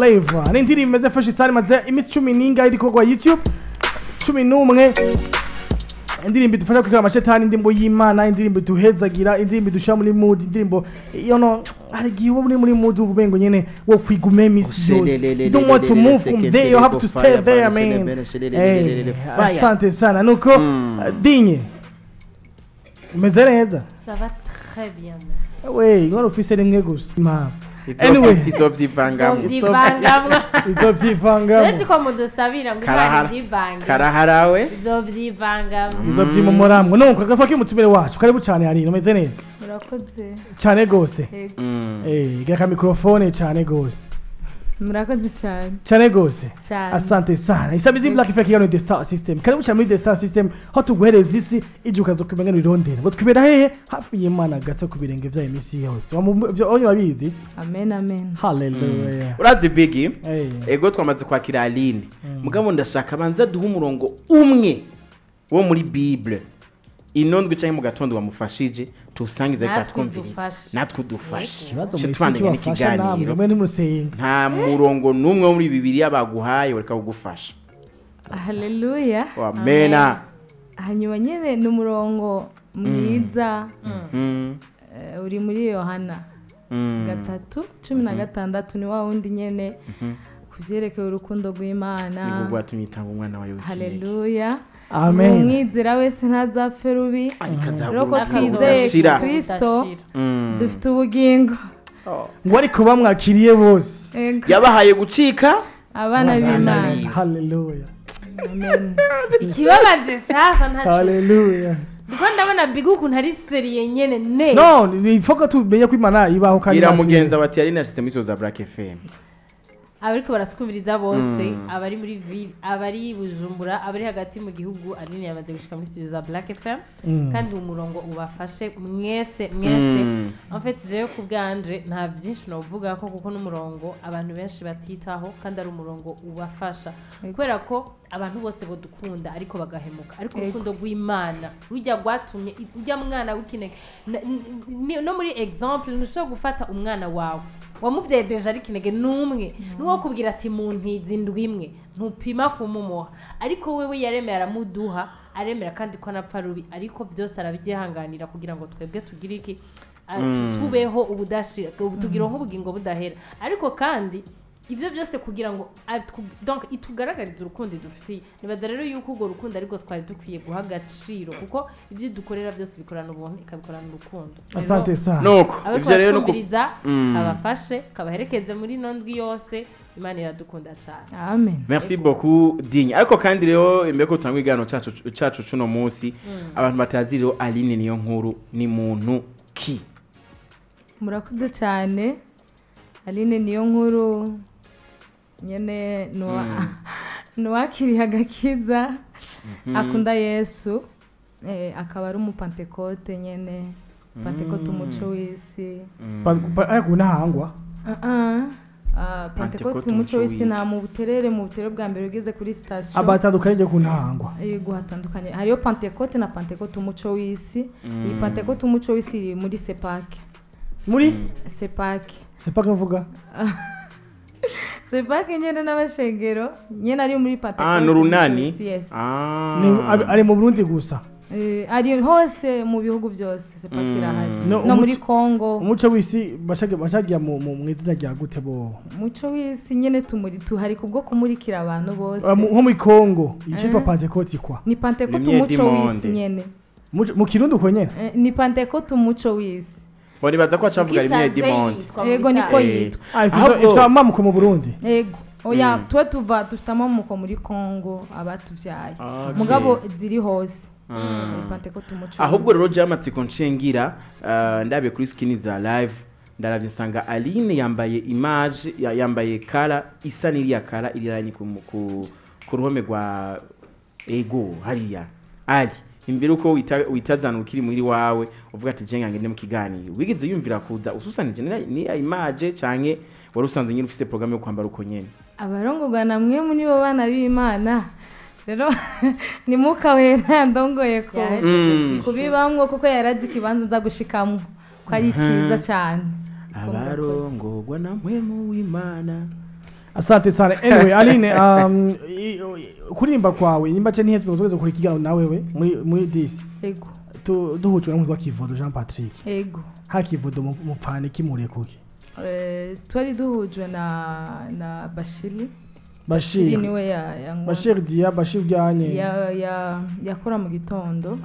Live ni indirimbo imeze fresh isari maze iminsi 10 n'ingahe iri kugwa YouTube 11. Indirimbo idufasha kwikura amashetani, indirimbo y'Imana, indirimbo iduhezagira, indirimbo idushyira muri mood, indirimbo you know hari igihe uba uri muri mood uba umengo nyene wo kwiguma iminsi yose. You don't want to move from there, you have to stay there, man. Hey, asante sana. Nuko Dinye, umeze neza? Ça va très bien. We wari ufise rimwe gusa impamvu. Anyway, izovyivangamo. Izovyivangamwo. Izovyivangamo. Uretse ko mudusabira ngo Imana Karahara. ivyivange. Karaharawe. Izovyivangamwo. Izovyimumuramwo. Nuko agasoka k'imutumire wacu, karibu cane. Hari umeze neza? Murakoze. Cane gose. Yego. Eh, gira ka microphone cane gose. Murakoze cyane. Cane gose. Cyane. Asante sana. Isabizi Black Effect yano The Star System. Karibu cyane muri The Star System, aho tuguhereza isi ije ukaza kumenya irondera. Ngo twibera hehe? Hafi y'Imana gato ku birenge vyayo iminsi yose. Ivyo onye babizi. Amen, amen. Hallelujah. Urazi Bigi, Eh. ego twamaze kwakira Aline, mugabo ndashaka banza duhe umurongo umwe wo muri Bible inondwi canke mu gatondo wamufashije, tuwusangize ariko Natwe atwumvirize. udufashe. Natwe udufashe. Ikibazo Ce muri tubandanye kibafasha namwe n'ikiganiro. mwe nimusenga. Nta murongo n'umwe wo muri Bibiliya baguhaye ureka kugufasha. Haleluya. Amena. Hanyuma nyine ni umurongo mwiza, uri muri Yohana 3:16, ni wa wundi nyene ku vyerekeye urukundo rw'Imana. Nibwo rwatumye itanga umwana wayo w'ikinege. Haleluya. Amen. Umwizera wese ntazapfe rubi. Ariko Rero ko azaguruka twizeye udashira. Kristo dufite ubugingo. Ngo ariko bamwakiriye bose. Ego. Yabahaye gucika abana b'Imana. Hallelujah. Amen. Ikibabaje sasa ntaco. Hallelujah. Ndiko ndabona Big ukuntu ari sérieux nyene ne. No, ni foka tumenye ko Imana ibaho kandi Gira natwe- mugenza bati Aline yashitse muri za Black FM. Abariko baratwumviriza bose, abari muri ville, abari Bujumbura, abari hagati mu gihugu, Aline yamaze gushika muri studio za Black FM. Kandi uwo murongo ubafashe mwese mwese. En fait, jewe ku bwanje nta byinshi novuga ko kuko n'umurongo abantu benshi batitaho kandi ari umurongo ubafasha, kubera ko abantu bose bodukunda ariko bagahemuka, ariko urukundo rw'Imana rujya rwatumye ujya mwana w'ikinege no muri exemple ntushobora gufata umwana wawe wamubyaye déjà ari kinege n'umwe n'uwo kubwira ati mu ntizi indwi imwe ntupima kumumuha, ariko wewe yaremeye aramuduha, aremera kandi ko anapfa rubi, ariko byose arabyihanganira kugira ngo twebwe tugire iki? Tubeho ubudashira, tugire nk'ubugingo budahera. Ariko kandi ibyo byose kugira ngo donc itugaragarize urukundo idufitiye. Nibaza rero yuko urwo rukundo ariko twari dukwiye guha agaciro, kuko ibyo dukorera byose bikorana ubuntu, ikabikorana urukundo. Asante sana. Nuko Abariko ivyo rero nuko baratwumviriza, kabafashe, kabaherekeze muri ino ndwi yose. Imana iradukunda cyane. Amen. Merci beaucoup, Digne. Ariko kandi rero imbere ko tutanga ikiganiro cacu cuno munsi, abantu batazi rero Aline niyo nkuru ni muntu ki? Murakoze cyane. Aline niyo nkuru nyene nuwakiriye agakiza, akunda Yesu, akaba ari umupantekote nyene, Pantekote umuco w'isi. Ariko unahangwa. Ah, ah. Ah, Pantekote Pantekote umuco umuco w'isi w'isi. Na mu Buterere, mu Buterere bwa mbere ugeze kuri sitasiyo. Abatandukanye ryo kuntahangwa. Yego, hatandukanye. Hariyo Pantekote na Pantekote umuco w'isi. Iyi Pantekote umuco w'isi iri muri Sepake. Muri Sepake. Sepake mvuga. Sepake nyene n'abashengero nyene ari muri Pantekote Ah, ni urunani. umuco w'isi, yes. Ah. Ni ari mu Burundi gusa? Ari hose, mu bihugu byose Sepake irahari. No, No muri Congo. Umuco w'isi bashagiye mu izina rya gute bo? Umuco w'isi nyene tumuri tuhari kubwo kumurikira abantu bose. Ah, nko muri Congo icitwa Eh. Pantekote kwa Ni Pantekote Lumière umuco du w'isi monde. nyene. Mu Kirundi uko nyene. Ni Pantekote umuco w'isi. Bo nibaza ko acavuga Lumière du Isanzwe monde. yitwa mu Yego, niko bisanzwe. yitwa. Ah, Ahubwo- ifise amamuko mu Burundi. Yego, oya, twe tuva dufite amamuko muri Congo abatubyaye, mugabo ziri hose. Ni Pantekote umuco Ahubwo w'isi. rero je amatsiko nshengira, ndabiye kuri skin za live, ndaravye nsanga Aline yambaye image yambaye kara isa n'iriya kara iriranye ku ruhome rwa ego hariya ari imbere uko witazana ukiri muhiri wawe uvuga ati je ngende mu kiganiro, wigeze yumvira kuza ususanije n'iriya image canke wari usanzwe nyine ufise programme yo kwambara uko nyene? Abarongorwa na mwe muri bo bana b'Imana rero ni Mwuka Wera yandongoye ko kubibamwo, kuko yarazi ikibanza nza gushikamwo ko ari cyiza cyane. Abarongorwa na mpwemu w'Imana. Asante sana. Anyway, Aline, kuririmba kwawe nimba ce ntiheze tuzogeze kuri kiganiro nawe we muri this. Ego. Duhujwe n'umutwe wa Kivodo Jean Patrick. Ego. Ha Kivodo mupfane kimuriye kuki? Twari duhujwe na Bashiri. Bashiri niwe ya Bashir dia Bashir byanye. Ya yakora mu gitondo.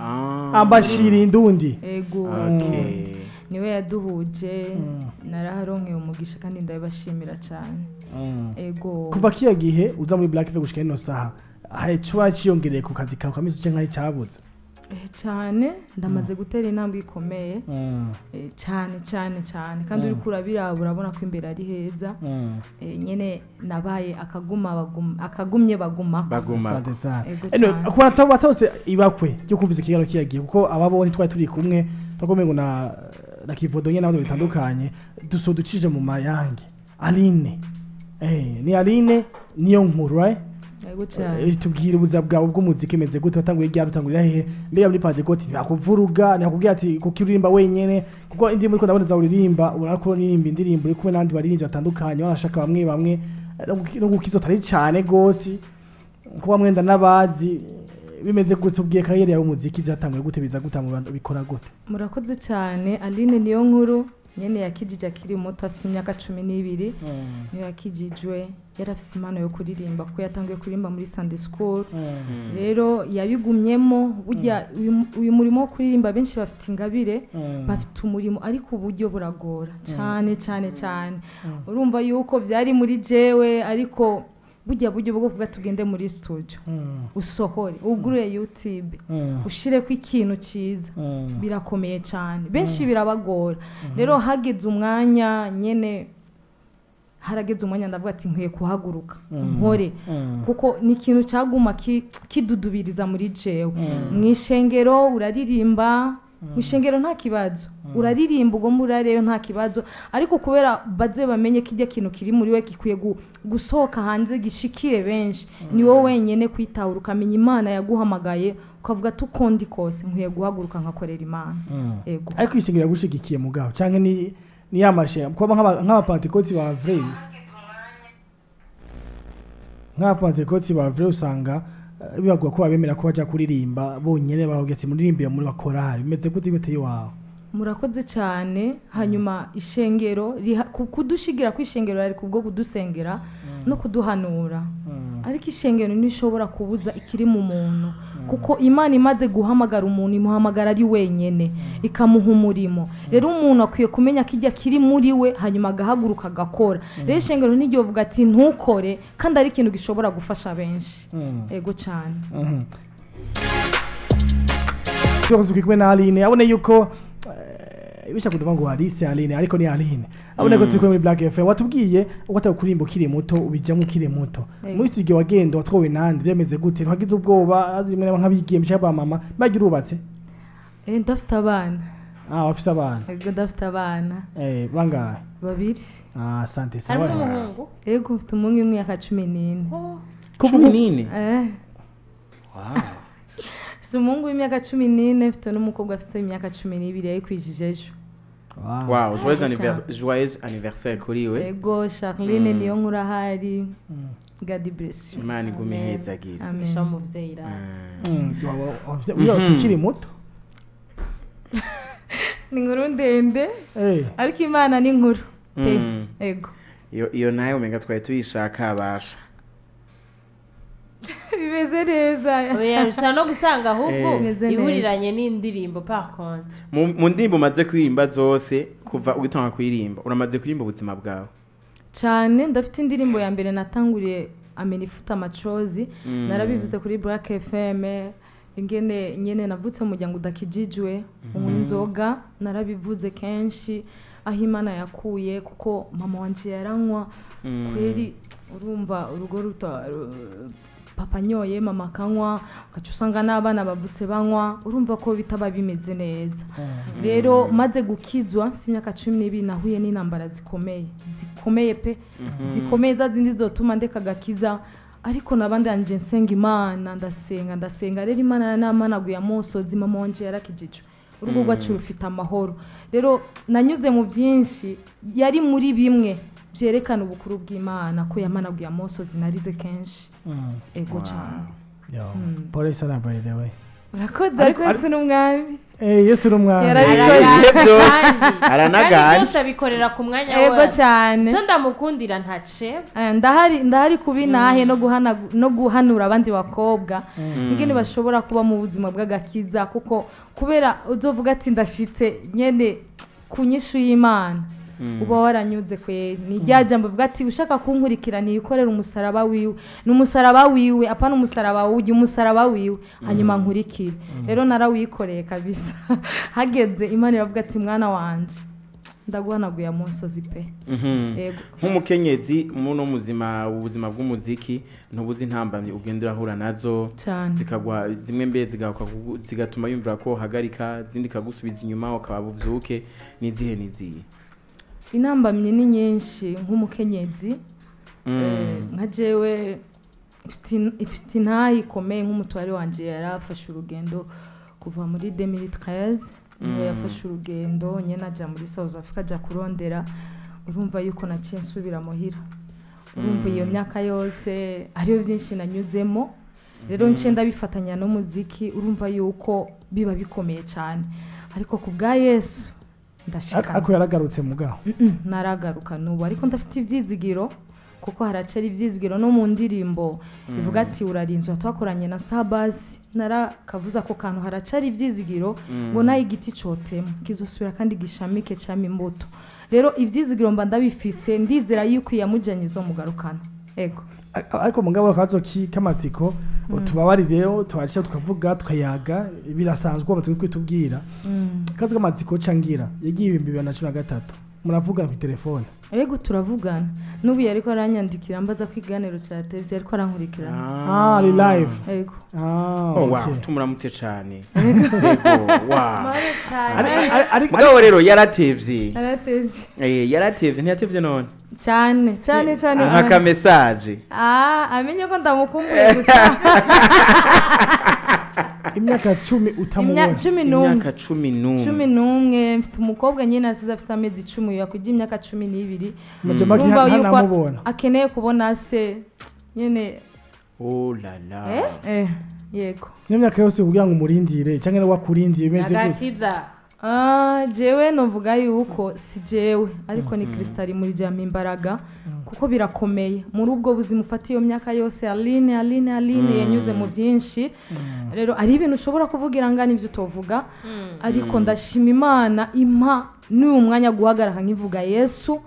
Bashiri ndundi. Ego. Okay. Niwe yaduhuje, naraharonkeye umugisha kandi ndabashimira cyane. Ego. Kuva kiya gihe uza muri Black FM gushika ino saha, hari cyo ciyongereye ku kazi kawe kamisi cyangwa ari cyabuze? Cyane ndamaze gutera intambwe ikomeye. Cyane cyane cyane kandi uri kurabiraba urabona ko imbere ari heza. Nyene nabaye akagumye baguma. Anyway, kuba batose ibakwe cyo kumvise ikiganiro kiyagiye kuko ababonye twari turi kumwe twakomeye ngo na Kivodo nyene n'abandi bitandukanye dusoducije mu mayange. Aline. Ni Aline niyo nkuru, right? Ego cyane. Tubwire ubuza bwawe bw'umuziki imeze gute, watanguye ryari, utangurira hehe? Mbega muri Pentecote ntibakuvuruga, ntibakubwira ati kuko uririmba wenyene, kuko indirimbo uriko ndabona uririmba, ubona ko uririmba indirimbo uri kumwe n'abandi baririmbyi batandukanye, banashaka bamwe bamwe no gukizo atari cyane gose, kuba mwenda n'abazi bimeze gute? Ubwiye kariyeri yawe umuziki byatanguye gute, biza gute, mu bantu bikora gute? Murakoze cyane. Aline niyo nkuru nyene yakijije akiri muto, afite imyaka 12 niyo yakijijwe, yarafise impano yo kuririmba kuko yatanguye kuririmba muri Sunday school. Rero yabigumyemo. Burya uyu murimo wo kuririmba benshi bafite ingabire, bafite umurimo, ariko uburyo buragora cyane cyane cyane. Urumva yuko byari muri jewe, ariko burya buryo bwo kuvuga tugende muri studio, usohore, ugure YouTube, ushire ko ikintu cyiza, birakomeye cyane, benshi birabagora. Rero hageze umwanya nyene, harageze umwanya ndavuga ati nkwiye kuhaguruka nkore, kuko ni ikintu cyaguma kidudubiriza muri jewe. Mu ishengero uraririmba, mu ishengero nta kibazo, uraririmba ugomba urareyo nta kibazo, ariko kubera baze bamenye kijya kintu kiri muri we gikwiye gusohoka hanze gishikire benshi, ni wowe wenyene kwitahura ukamenya Imana yaguhamagaye, ukavuga tukondi kose nkwiye guhaguruka nkakorera Imana. Ego. Ariko ishengero yagushigikiye mugabo canke ni yamashe kuba nk'abapantekoti ba vrai, nk'abapantekoti ba vrai usanga bibagwa ko babemera ko baja kuririmba bonyene, bahogetse muririmbira muri bakorari, bimeze gute gute iwawe? Murakoze cyane. Hanyuma ishengero kudushigira kwishengero ari kubwo kudusengera no kuduhanura, ariko ishengero ntishobora kubuza ikiri mu muntu, kuko Imana imaze guhamagara umuntu imuhamagara ari wenyene, ikamuha umurimo. Rero umuntu akwiye kumenya kijya kiri muri we, hanyuma agahaguruka agakora. Rero ishengero ntiryovuga ati ntukore, kandi ari ikintu gishobora gufasha benshi. Ego cyane. Tuzi kumwe na Aline, abone yuko ibisha kuduva ngo Alice Aline, ariko ni Aline. Abone ko turi kumwe muri Black FM. Watubwiye uko atakurimba ukiri muto, ubijamo ukiri muto. Muri studio wagenda watwowe nande, byameze gute? Ntiwagize ubwoba azimwe nk'abigiye cyangwa ba mama bagira urubatse? Ndafite abana. Wafise abana? Ego ndafite abana. Bangahe? Babiri. Asante sawa. Harimo umuhungu? Ego mfite umuhungu w'imyaka 14. 14? Wow. Mfite umuhungu w'imyaka 14, mfite n'umukobwa afite imyaka 12 yayikwijije ejo. Wow, joyeux anniversaire kuri we. Ego Charline niyo nkuru ahari. God bless you. Imana igume ihezagira. Amen. Shamuvyeira. Ukiri muto? Ni inkuru ndende. Ariko Imana ni inkuru pe. Ego. Iyo nayo umenga twari tuyishaka abasha. Bimeze neza. Oya, ushobora no gusanga ahubwo ihuriranye n'indirimbo par contre. Mu ndirimbo umaze kuririmba zose kuva ugitanga kuririmba, uramaze kuririmba ubuzima bwawe? Cyane, ndafite indirimbo ya mbere natanguriye amenifuta amacozi, narabivuze kuri Black FM, ingene nyene navutse mu muryango udakijijwe, unywa inzoga, narabivuze kenshi aho Imana yakuye, kuko mama wanje yaranywa kweri, urumva urugo ruta papa nyoye, mama akanywa, ugaca usanga n'abana bavutse banywa, urumva ko bitaba bimeze neza. Rero maze gukizwa mfite imyaka 12 nahuye n'intambara zikomeye, zikomeye pe, zikomeye za zindi zotuma ndeka gakiza, ariko nabandanje nsenga Imana, ndasenga. Rero Imana namanaguye amosozi, mama wanje yarakijijwe, urugo rwacu rufite amahoro. Rero nanyuze mu byinshi, yari muri bimwe byerekana ubukuru bw'Imana ko yamanaguye amosozi narize kenshi. Ego cyane. Pole sana by the way. Urakoze, ariko Yesu ni umwami. Yesu ni umwami. Aranaganje. Byose abikorera ku mwanya we. Ego cyane. Cyo ndamukundira ntace. Ndahari kubinahe no guhanura abandi bakobwa ingene bashobora kuba mu buzima bw'agakiza, kuko kubera uzovuga ati ndashitse nyene ku nyishu y'Imana uba waranyuze kwe. Ni rya jambo bivuga ati ushaka kunkurikira niyikorera umusaraba wiwe, ni umusaraba wiwe, apana umusaraba w'ujya, umusaraba wiwe, hanyuma nkurikire. Rero narawikoreye kabisa. Hageze Imana iravuga ati mwana wanje ndaguhanaguye amosozi pe. Nk'umukenyezi muno muzima ubuzima bw'umuziki ntubuzi intambamye ugenda urahura nazo zikagwa zimwe mbe zigatuma yumvira ko hagarika, zindi kagusubiza inyuma ukaba buvyuke. Nizihe nizihe? Intambamye ni nyinshi nk'umukenyezi. Nka jewe ifite intayi ikomeye nk'umutware wanje yarafashe urugendo kuva muri 2013, niho yafashe urugendo nyene aja muri South Africa aja kurondera. Urumva yuko naciye nsubira muhira. Urumva iyo myaka yose hariyo byinshi nanyuzemo. Rero nce ndabifatanya n'umuziki, urumva yuko biba bikomeye cyane, ariko ku bwa Yesu ndashika. Ako yaragarutse mugaho? Naragaruka nubu, ariko ndafite ibyizigiro kuko haracari ibyizigiro no mu ndirimbo ivuga ati urarinzwe twakoranye na Sabasi, narakavuza ko kantu haracari ibyizigiro ngo nayo igiti cotema kizosubira kandi gishamike cama imbuto. Rero ibyizigiro mba ndabifise, ndizera yuko yamujanye zo mugarukana. Ego. Ariko mugabo akazo k'amatsiko utubabarire twacisha tukavuga tukayaga birasanzwe amatsiko kwitubwira. Akazo k'amatsiko cangira yagiye 2013 muravugana ku telefone? Ego turavugana. N'ubu yariko aranyandikira mbaza kwiganiro cya TV, ariko arankurikirana. Ari live. Ego. Wow, tumuramutse cyane. Ego, wow. Mugabo rero yaratevye. Yaratevye. Yaratevye, ntiyatevye none. Cyane, cyane cyane. Aka message. Amenye ko ndamukumbuye gusa. Imyaka 10 utamubona. Imyaka 11. 11 mfite umukobwa nyine asize afite amezi 10 yakujya imyaka 12. Urumva yuko akeneye kubona se nyene. Oh la la. Yego. N'imyaka yose kugira ngo umurindire cyangwa nawe wakurindiye bimeze gute? Agakiza. Jewe novuga yuko si jewe ariko ni Kristo ari muri jama imbaraga, kuko birakomeye muri ubwo buzima ufata iyo myaka yose. Aline yanyuze mu byinshi. Rero ari ibintu ushobora kuvugira ngana ibyo utovuga, ariko ndashima Imana impa n'uyu mwanya guhagarara nkivuga Yesu,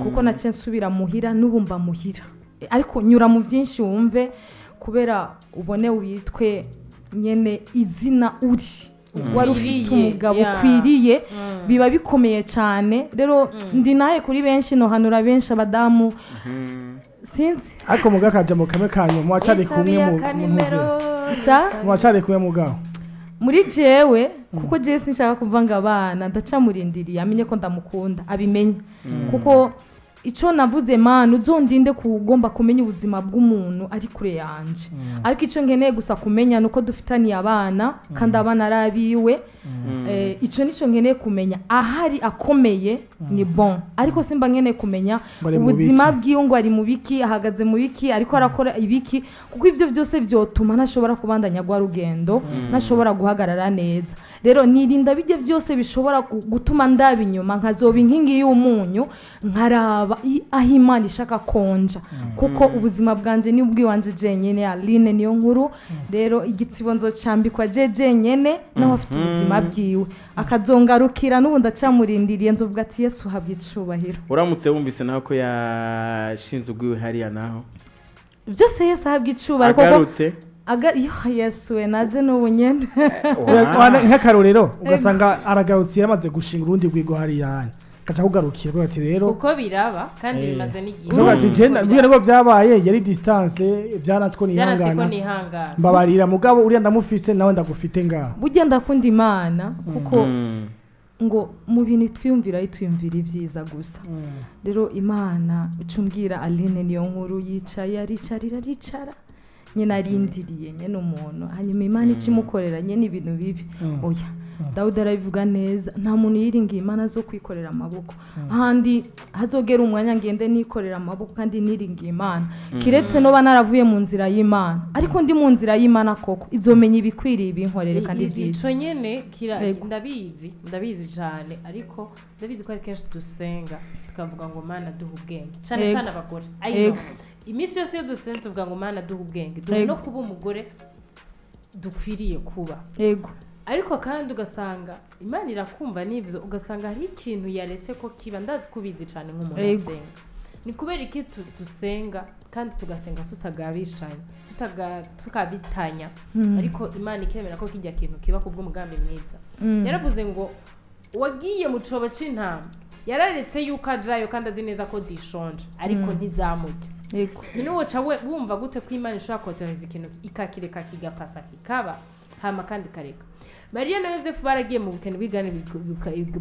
kuko naciye nsubira muhira n'ubu mba muhira. Ariko nyura mu byinshi wumve, kubera ubone witwe nyene izina uri wari ufite umugabo ukwiriye, biba bikomeye cyane. Rero ndi naye kuri benshi nohanura benshi abadamu sinzi. Ariko muga kajambo kamwe kanyu mwacari kumwe mu mwacari kumwe mugabo muri jewe, kuko jewe sinshaka kuvanga abana, ndacamurindiriye amenye ko ndamukunda abimenye, kuko ico navuze Mana uzondinde kugomba kumenya ubuzima bw'umuntu ari kure yanje. Ariko ico nkeneye gusa kumenya nuko dufitaniye abana kandi abana arabiwe. Ico nico nkeneye kumenya, ahari akomeye ni bon, ariko simba nkeneye kumenya ubuzima bwiwe ngo ari mu biki, ahagaze mu biki, ariko arakora ibiki, kuko ivyo byose vyotuma ntashobora kubandanya gwa rugendo, ntashobora guhagarara neza. Rero nirinda bijye byose bishobora gutuma ndaba inyuma nkazoba inkingi y'umunyu, nkaraba aho Imana ishaka konja, kuko ubuzima bwanje ni ubwiwanje jenyene. Aline niyo nkuru. Rero igitsibo nzocambikwa je jenyene, naho afite ubuzima bwiwe akazongarukira n'ubu ndacamurindiriye, nzovuga ati Yesu habwe icubahiro. Uramutse wumvise naho ko yashinze ubwiwe hariya naho byose Yesu habwe icubahiro, agarutse Yesu we naze n'ubu nyene. Nk'akarorero ugasanga aragarutse yamaze gushinga urundi rwigo hariya kaca kugarukira ati rero kuko biraba kandi bimaze n'igihe. Uvuga ati je nabwo byabaye yari distance byaranze ko nihangana mbabarira mugabo uriya ndamufise nawe ndagufite ngaho. Burya ndakunda Imana kuko ngo mu bintu twiyumvira itwiyumvira ibyiza gusa. Rero Imana ucumbwira Aline niyo nkuru yicaye aricarira aricara nyine arindiriye nyine umuntu, hanyuma Imana ikimukorera nyine ibintu bibi. Oya Dawudi arabivuga neza, nta muntu yiringiye Imana zo kwikorera amaboko. Ahandi hazogera umwanya ngende nikorera amaboko kandi niringiye Imana, kiretse noba naravuye mu nzira y'Imana, ariko ndi mu nzira y'Imana koko izomenya ibikwiriye ibinkorere kandi byiza. Ico nyene ndabizi cyane, ariko ndabizi ko ari kenshi dusenga tukavuga ngo Mana duha ubwenge, cyane cyane abagore. Iminsi yose iyo dusenze tuvuga ngo Mana duha ubwenge, duhe no kuba umugore dukwiriye kuba. Yego. Ariko kandi ugasanga Imana irakumva n'ivyo, ugasanga hari ikintu yaretse ko kiba. Ndazi kubizi cyane nk'umuntu asenga. Ni kubera iki dusenga kandi tugasenga tutagabishanya, tukabitanya, ariko Imana ikemera ko kijya kintu kiba kubw'umugambi mwiza. Yaravuze ngo wagiye mu cobo c'intama, yararetse yuko ajayo kandi azi neza ko zishonje, ariko ntizamurya. Yego. None woca wumva gute ko Imana ishobora kotoreza ikintu ikakireka kigapasa kikaba, hama kandi kareka. Mariya na Yosefu baragiye mu bukene bw'igane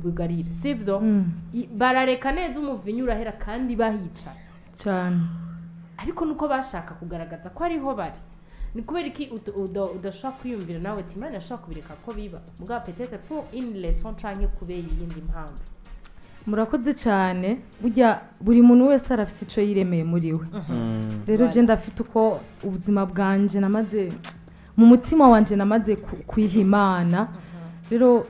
bugarira, sivyo? Barareka neza umuvinyu urahera kandi bahica cyane, ariko nuko bashaka kugaragaza ko ariho bari. Ni kubera iki udashobora kwiyumvira nawe ati Imana ashobora kubireka ko biba, mugabo peut-être pour une leçon canke kubera iyindi mpamvu. Murakoze cyane. Burya buri muntu wese arafite ico yiremeye muri we. Rero je ndafite uko ubuzima bwanje namaze mu mutima wanje namaze kwiha Imana. Rero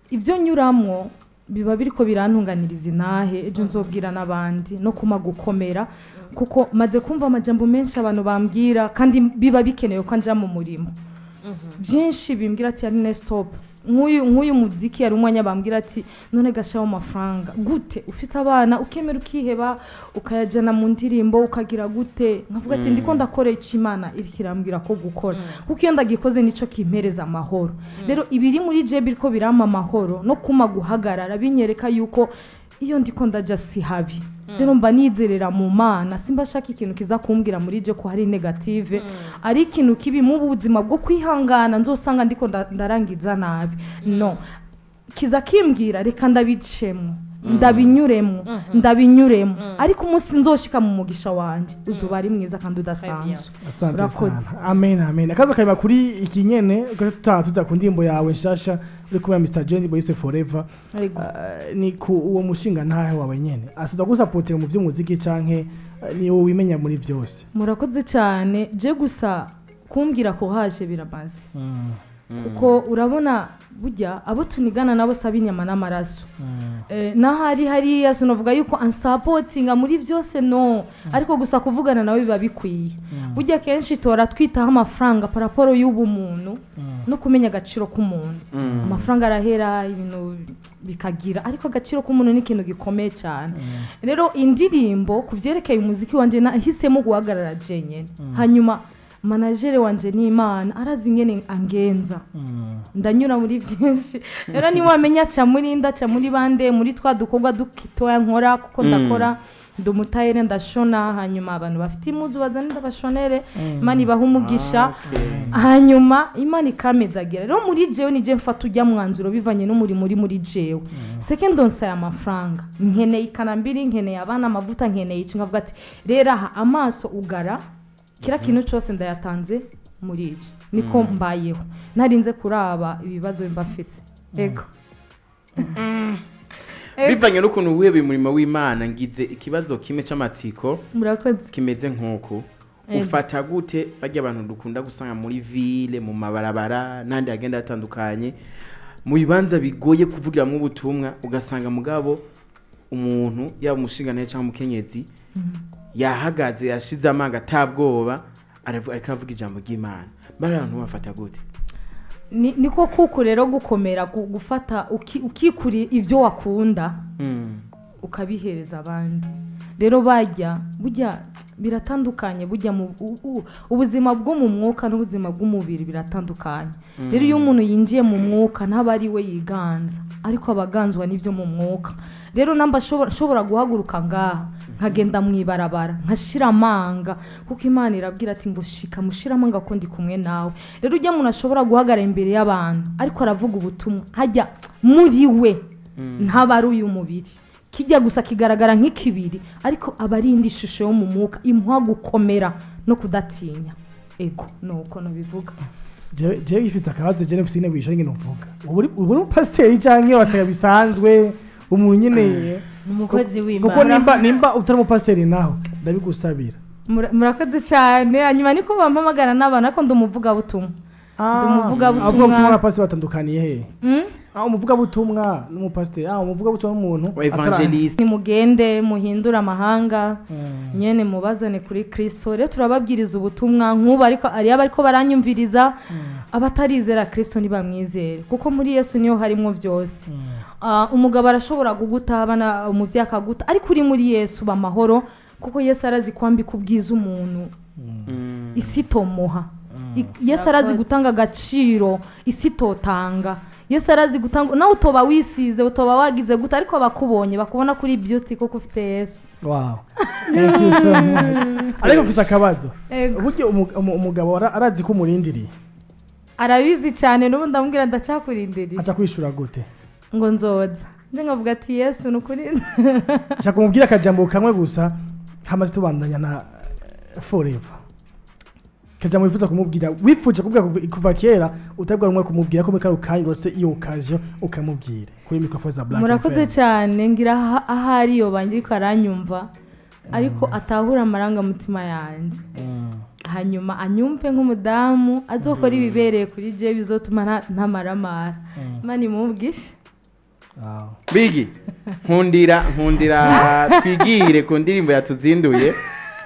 ibyo nyuramwo biba biriko birantunganiriza intahe, ejo nzobwira n'abandi no kuma gukomera, kuko maze kumva amajambo menshi abantu bambwira kandi biba bikenewe ko nja mu murimo. Byinshi bimbwira ati Aline stop. Nk'uyu muziki yari umwanya bambwira ati none gashaho amafaranga gute, ufite abana ukemera ukiheba ukayajana mu ndirimbo ukagira gute? Nkavuga ati ndiko ndakora ico Imana iriko irambwira ko gukora, kuko iyo ndagikoze nico kimpereza amahoro. Rero ibiri muri je biriko birampa amahoro no kuma guhagarara, binyereka yuko iyo ndiko ndaja si habi. Rero mba nizerera mu Mana, simba shaka ikintu kiza kumbwira muri je ko hari negative, ari ikintu kibi mu buzima bwo kwihangana nzosanga ndiko ndarangiza nabi. No kiza kimbwira reka ndabicemo, ndabinyuremo, ndabinyuremo, ariko umunsi nzoshika mu mugisha wanje uzoba ari mwiza kandi udasanzwe. Urakoze. Amen, amen. Akazo kayima kuri iki nyene tuza ku ndimbo yawe nshasha uri kumwe na Mr. Jenny Boyce Forever. Ni ku uwo mushinga ntahe wawe nyene asaza gusapotinga mu vy'umuziki canke ni wowe wimenya muri vyose? Murakoze cyane. Je gusa kumbwira ko haje biramaze, kuko urabona burya abo tunigana nabo saba inyama n'amaraso. Nahari hariya sinovuga yuko ansapotinga muri byose, no, ariko gusa kuvugana nawe biba bikwiye. Burya kenshi tora twitaho amafaranga paraporo y'ubumuntu no kumenya agaciro k'umuntu. Amafaranga arahera ibintu bikagira, ariko agaciro k'umuntu ni ikintu gikomeye cyane. Rero indirimbo kuvyerekeye umuziki wanje nahisemo guhagarara jenyene, hanyuma managere wanje ni Imana arazi ingene angenza. Ndanyura muri byinshi. Rero ni wamenya ca muri nda ca muri bande muri twa dukorwa dukitoya nkora, kuko ndakora ndumutayere ndashona, hanyuma abantu bafite imuzu bazane ndabashonere, Imana ibaha umugisha. Hanyuma Imana ikamezagira. Rero muri jewe nije mfata ujya mwanzuro bivanye n'umurimo uri muri jewe. Second onsa ya mafaranga nkeneye ikanambiri, nkeneye abana amavuta, nkeneye iki, nkavuga ati rero aha amaso ugara kira kintu cyose ndayatanze muri iki, niko mbayeho narinze kuraba ibibazo mbafise. Ego. Bivanye n'ukuntu wihebeye umurimo w'Imana, ngize ikibazo kimwe c'amatsiko. Murakoze. Kimeze nk'uko ufata gute barya abantu dukunda gusanga muri ville, mu mabarabara n'andi agenda atandukanye, mu bibanza bigoye kuvugiramwo ubutumwa, ugasanga mugabo umuntu yaba umushinga cyangwa umukenyezi yahagaze yashize amanga atabwoba ariko avuga ijambo ry'Imana, bari abantu bafata gute? Niko kuko rero gukomera gufata ukikuri ivyo wakunda ukabihereza abandi. Rero bajya burya biratandukanye, burya ubuzima bwo mu mwuka n'ubuzima bw'umubiri biratandukanye. Rero iyo umuntu yinjiye mu mwuka ntaba ari we yiganza, ariko abaganzwa n'ivyo mu mwuka. Rero namba shobora guhaguruka ngaha nkagenda mwibarabara nkashira amanga, kuko Imana irabwira ati ngo shika mushira amanga ko ndi kumwe nawe. Rero ujya umuntu ashobora guhagarara imbere y'abantu ariko aravuga ubutumwa, hajya muri we ntaba ari uyu mubiri, kijya gusa kigaragara nk'ikibiri, ariko aba ari indi shusho yo mu mwuka imuha gukomera no kudatinya. Ego nuko no bivuga. Jewe ifite akabazo je nfise ine ngene uvuga. Ubu uri pasiteri canke wasanga bisanzwe umuntu nyene Ni umukozi w'Imana. Kuko nimba utari umupasiteri naho ndabigusabira. Murakoze cyane. Hanyuma niko bampamagara n'abantu, ariko ndi umuvugabutumwa. Ndi umuvugabutumwa. Abavugabutumwa n'abapasiteri batandukaniye he? Umuvugabutumwa n'umupasiteri, umuvugabutumwa n'umuntu evangeliste. Nimugende muhindure amahanga, nyene mubazane kuri Kristo. Rero turababwiriza ubutumwa nk'ubu, ariko ari abariko baranyumviriza, abatarizera Kristo ntibamwizere, kuko muri Yesu niyo harimo byose. Umugabo arashobora kuguta, abana umuvyeyi akaguta, ariko uri muri Yesu bamahoro, kuko Yesu arazi kwambika ubwiza umuntu isi tomuha. Yesu arazi gutanga agaciro isi totanga. Yesu arazi gutanga, nawe utoba wisize, utoba wagize gute, ariko abakubonye bakubona kuri beauty kuko ufite Yesu. Wow, thank you so much. Ariko mfise akabazo. Burya umugabo arazi ko umurindiriye? Arabizi cyane, n'ubu ndamubwira ndacyakurindiriye. Aca kwishura gute? Ngo nzoza. Nje nkavuga ati Yesu nukuri. Aca kumubwira akajambo kamwe gusa, hamaze tubandanya na forever. Kajambo wifuza kumubwira, wifuje kubwira kuva kera utabwa rumwe kumubwira ko muri kanya rwose iyo occasion ukamubwira kuri microphone za Black. Murakoze cyane, ngira ahari yo banje ariko aranyumva, ariko atahura amaranga mutima yanje. Hanyuma anyumve nk'umudamu azokora ibibereye kuri je bizotuma ntamaramara. Imana imubwishe. Bigi nkundira twigire ku ndirimbo yatuzinduye.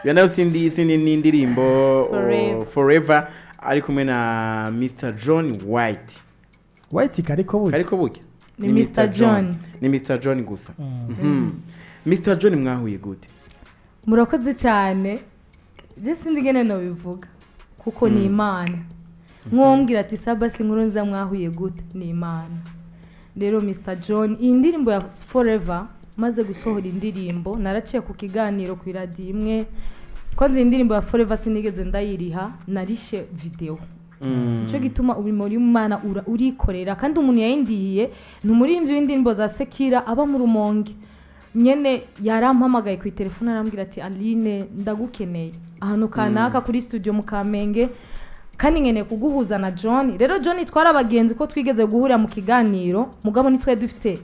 Yana sindi n'indirimbo Forever ari kumwe na Mr John White. White kariko burya. Kariko burya. Ni Mr John. Ni Mr John gusa. Mr John mwahuye gute? Murakoze cyane. Je sindi ngene no bivuga kuko ni Imana. Nkombwira ati Sabasi inkuru nza mwahuye gute, ni Imana. Rero Mr John iyi ndirimbo ya Forever maze gusohora indirimbo naraciye ku kiganiro ku radio imwe. Kwanza indirimbo ya Forever sinigeze ndayiriha, narishe video. Nico gituma umurimo w'Imana urikorera, kandi umuntu yayindiye ni umuririmbyi w'indirimbo za Sekira aba mu Rumonge. Nyene yarampamagaye ku telefone arambwira ati Aline ndagukeneye ahantu kanaka kuri studio mu Kamenge, kandi nkeneye kuguhuza na John. Rero John twara abagenzi ko twigeze guhurira mu kiganiro, mugabo nitwe dufite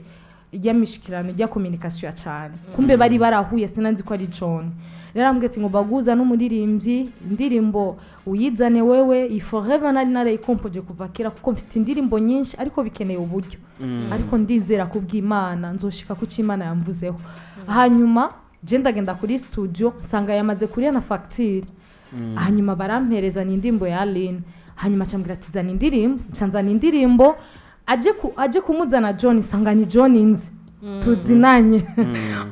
ijya mishikirano ijya communication cyane. Kumbe bari barahuye sinanzi ko ari John. Rero ambwira ati ngo baguza n'umuririmbyi indirimbo uyizane wewe, i Forever nari narayikompoje kuva kera kuko mfite indirimbo nyinshi ariko bikeneye uburyo. Ariko ndizera kubw'Imana nzoshika ku cy'Imana yamvuzeho. Hanyuma je ndagenda kuri studio nsanga yamaze kuriya na facture. Hanyuma barampereza ni indirimbo ya Aline. Hanyuma acambwira ati zana indirimbo, ncanzana indirimbo. Aje kumuzana John sanga ni John inzi tuzinanye.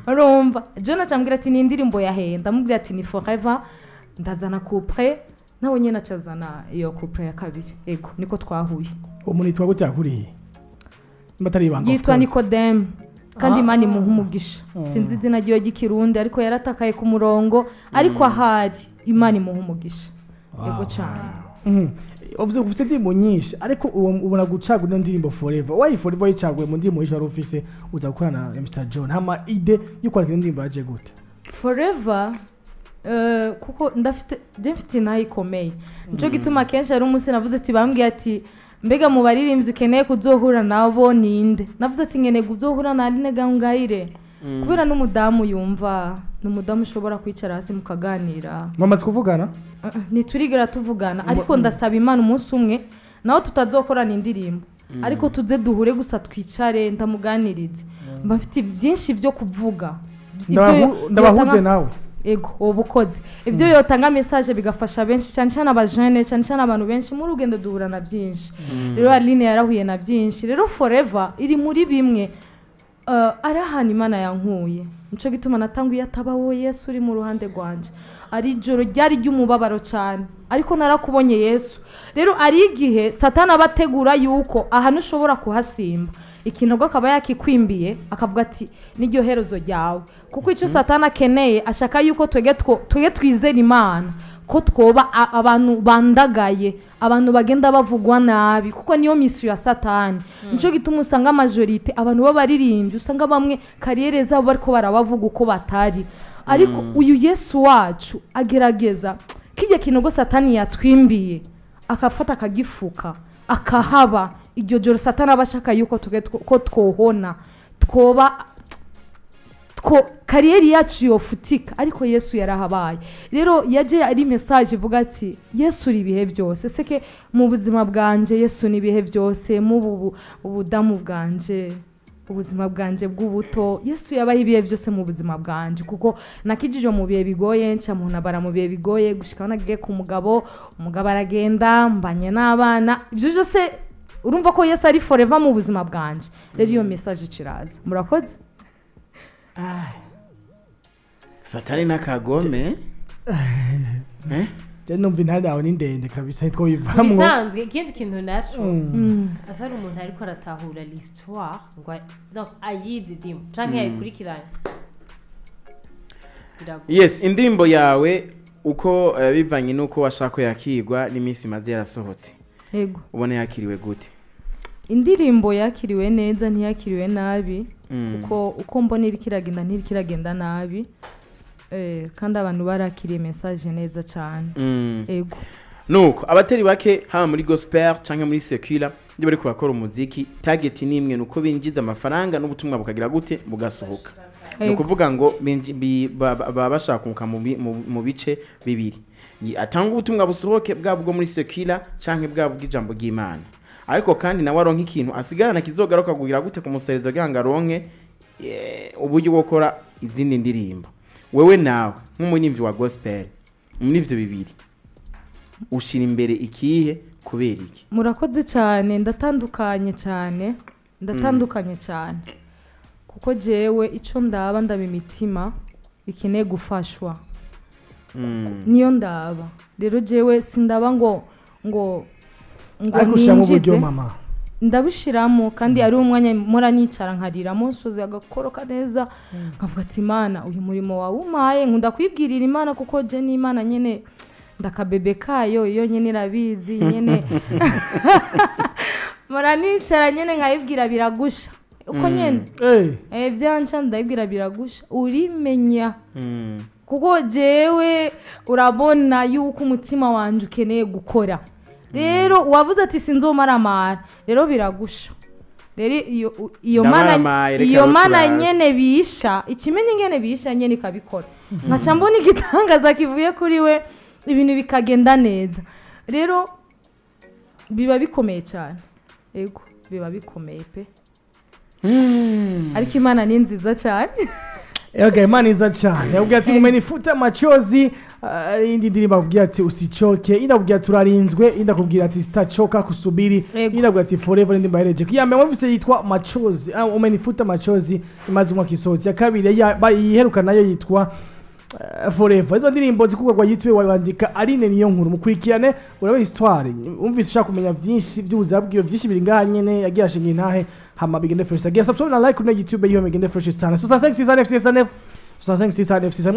Urumva John acambwira ati ni indirimbo ya he, ndamubwira ati ni Forever, ndazana couple nawe nyene acazana iyo couple ya kabiri. Ego niko twahuye. Umuntu yitwa gute yakuriye? Mbatari ibanga. Yitwa Nicodem. Kandi Imana imuha umugisha. Sinzi izina ryiwe ry'ikirundi ariko yaratakaye ku murongo, ariko ahari Imana imuha umugisha. Ego cyane. Ufite indirimbo nyinshi ariko ubona gucagura indirimbo Forever. Why Forever yicaguye mu ndirimbo y'ijoro ufise uza gukorana na Mr John? Hama ide yo kwandika indirimbo yaje gute? Forever kuko ndafite nayo ikomeye. Nico gituma kenshi ari umunsi navuze ati bambwiye ati mbega mu baririmbyi ukeneye kuzohura nabo ninde? Navuze ati nkeneye kuzohura na Aline Gahongayire. Kubera n'umudamu yumva, n'umudamu ushobora kwicara hasi mukaganira. Mwamaze kuvugana? Ntiturigera tuvugana, ariko ndasaba Imana umunsi umwe naho tutazokorana indirimbo, ariko tuze duhure gusa twicare ndamuganirize. Mba mfite byinshi byo kuvuga. Ndabahuze nawe. Ego ubukoze. Ibyo yotanga message bigafasha benshi cyane cyane abajene, cyane cyane abantu benshi muri rugendo duhura na byinshi. Rero Aline yarahuye na byinshi. Rero Forever iri muri bimwe arahana Imana yankuye. Nico gituma natanguye atabawo Yesu uri mu ruhande rwanje. Ari ijoro ryari ry'umubabaro cyane, ariko narakubonye Yesu. Rero ari igihe Satana abategura yuko ahantu ushobora kuhasimba ikintu akaba yakikwimbiye akavuga ati niryo herezo ryawe. Kuko icyo Satana akeneye ashaka yuko twege twizera Imana, ko twoba abantu bandagaye, abantu bagenda bavugwa nabi, kuko niyo misiyo ya Satani. Nico gituma usanga majorite abantu b'abaririmbyi usanga bamwe kariyere zabo bariko barabavuga uko batari. Ariko uyu Yesu wacu agerageza kijya kinogo Satani yatwimbiye Akafata akagifuka akahaba iryo joro. Satani aba ashaka yuko ko twohona, twoba two carrière yacu yofutika, ariko Yesu yarahabaye. Rero yaje ari message ivuga ati: "Yesu uri ibihe byose." Seke mu buzima bwanje Yesu ni ibihe byose, mu ubudamu bwanje, ubuzima bwanje bw'ubuto, Yesu yabaho ibihe byose mu buzima bwanje, kuko nakijije mu bihe bigoye, nca mu ntabara mu bihe bigoye, gushika aho nagiye ku mugabo, umugabo aragenda, mbanye n'abana. Ibyo byose urumva ko Yesu ari forever mu buzima bwanje. Rero iyo message ikiraza. Murakoze. Satani n'akagome, eh? Je numva intare yawe ni ndende kabisa, ntitwoyivamwo. Bisanzwe. Ikindi kintu naco, atari umuntu ariko aratahura l'histoire ngo donc ayizi dimu canke yayikurikiranye, biragoye. Yes, indirimbo yawe uko bivanye n'uko washaka ko yakirwa n'iminsi imaze yarasohotse, Yego. ubona yakiriwe gute? Indirimbo yakiriwe neza, ntiyakiriwe nabi, kuko uko mbona iriko iragenda, ntiriko iragenda nabi. Kandi abantu barakiriye message neza cyane. Ego. Nuko abatari bake, haba muri gospel canke muri secular, iyo bariko bakora umuziki, target ni imwe, nuko binjiza amafaranga n'ubutumwa bukagira gute? Bugasohoka. Ni ukuvuga ngo baba bashaka kunguka mu bice bibiri. Atanga ubutumwa busohoke, bwaba bwo muri secular canke bwaba bw'ijambo ry'Imana, ariko kandi nawe aronke ikintu asigarana kizogaruka kugira gute? Kumusereza, kugira ngo aronke uburyo bwo gukora izindi ndirimbo. Wewe nawe nk'umunyimvi wa gospel, muri ivyo bibiri ushira imbere ikihe? Kubera iki? Murakoze cyane. Ndatandukanye cyane, ndatandukanye cyane, kuko jewe icyo ndaba, ndaba imitima ikeneye gufashwa. Niyo ndaba. Rero jewe sindaba ngo Ariko ushyiramo uburyo, ninjize. mama. Ndabishiramo, kandi ari umwanya mpora nicara nkariramo, nsoze agakoroka neza, nkavuga ati: "Imana, uyu murimo wawe umpaye." Nkunda kwibwirira Imana, kuko je n'Imana nyene ndakabebe kayo, iyo nyene irabizi nyene. Mpora nicara nyene nkayibwira, biragusha uko nyene. Vyanca ndayibwira, biragusha urimenya, kuko jewe urabona yuko umutima wanje ukeneye gukora. Rero wavuze ati: "Sinzomaramara." Rero biragusha. Rero iyo mana, Ndamaramaye, reka iyo rero mana turabe. nyene bisha ikimenye ingene bisha nyene ikabikora, nkaca mbona igitangaza kivuye kuri we, ibintu bikagenda neza. Rero biba bikomeye cyane. Ego, biba bikomeye pe, ariko Imana ni nziza cyane. Okay, Imana iza cyane. Yabwiye ati: "Umenifuta machozi." Indi ndirimbo akubwira ati: "Usichoke." Indi akubwira ati: "Urarinzwe." Indi akubwira ati: "Sitachoka kusubiri." Yego. Indi akubwira ati: "Forever." Indi mbahereje. Iya mbere mwumvise yitwa Machozi. Umenifuta machozi imaze umwaka isohotse. Ya kabiri iheruka nayo yitwa Forever. Izo ndirimbo zikugwa kwa YouTube, wandika Aline Niyo Nkuru, mukurikirane urabe histoire. Umvise ushaka kumenya vyinshi by'ubuzima bwiwe, vyinshi biri ngaha nyene yagiye ashinga intahe, hama bigende fresh. Agiye subscribe na like kuri YouTube yiwe, bigende fresh sana. 65 6 9 6 9 65 6 9 6.